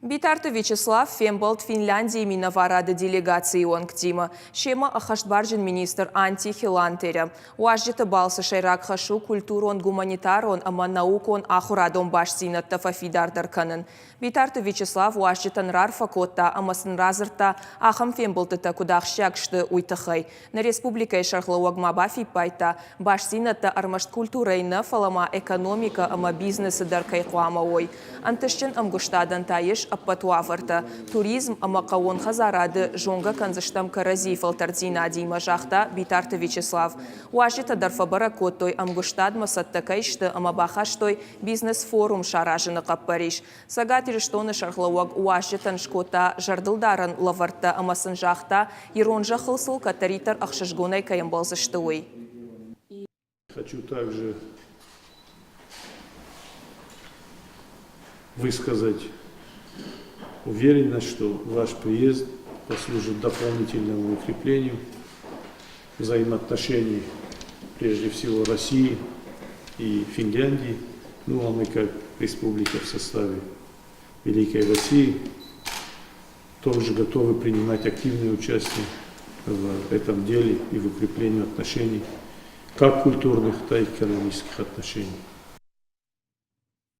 Битарты Вячеслав фембӕлд Финляндийы минӕварады делегацийы уӕнгтимӕ. Семӕ ӕххӕстбарджын министр Анти Хилантерӕ. Уазджыты балцы сӕйраг хӕс у культурон-гуманитарон ӕмӕ наукон-ахуырадон бастдзинӕдтӕ фӕфидардӕр кӕнын. Битарты Вячеслав уазджытӕн рарфӕ кодта ӕмӕ сын радзырдта, ахӕм фембӕлдтытӕ куыд ахсджиаг сты, уый тыххӕй. Нӕ республикӕйы сӕргълӕууӕг ма бафиппайдта, бастдзинӕдтӕ ӕрмӕст культурӕйы нӕ, фӕлӕ ма экономикӕ ӕмӕ бизнесы дӕр кӕй хъуамӕ уой. Ӕнтыстджын ӕмгуыстадӕн та ис ӕппӕт уавӕртӕ. Туризм ӕмӕ хъӕууон хӕдзарады зонгӕ кӕндзыстӕм кӕрӕдзийы фӕлтӕрддзинадимӕ, загъта Битарты Вячеслав. Уазджытӕ дӕр фӕбӕрӕг кодтой, ӕмгуыстадмӕ цӕттӕ кӕй сты ӕмӕ бахастой бизнес-форум саразыны хъӕппӕрис. Цӕгат Ирыстоны сӕргълӕууӕг уазджытӕн скодта зӕрдылдарӕн лӕвӕрттӕ ӕмӕ сын загъта, ирон зӕххыл сыл кӕддӕриддӕр ӕхсызгонӕй кӕй ӕмбӕлдзысты, уый. Хочу также высказать уверенность, что ваш приезд послужит дополнительному укреплению взаимоотношений прежде всего России и Финляндии, ну а мы как республика в составе Великой России тоже готовы принимать активное участие в этом деле и в укреплении отношений, как культурных, так и экономических отношений.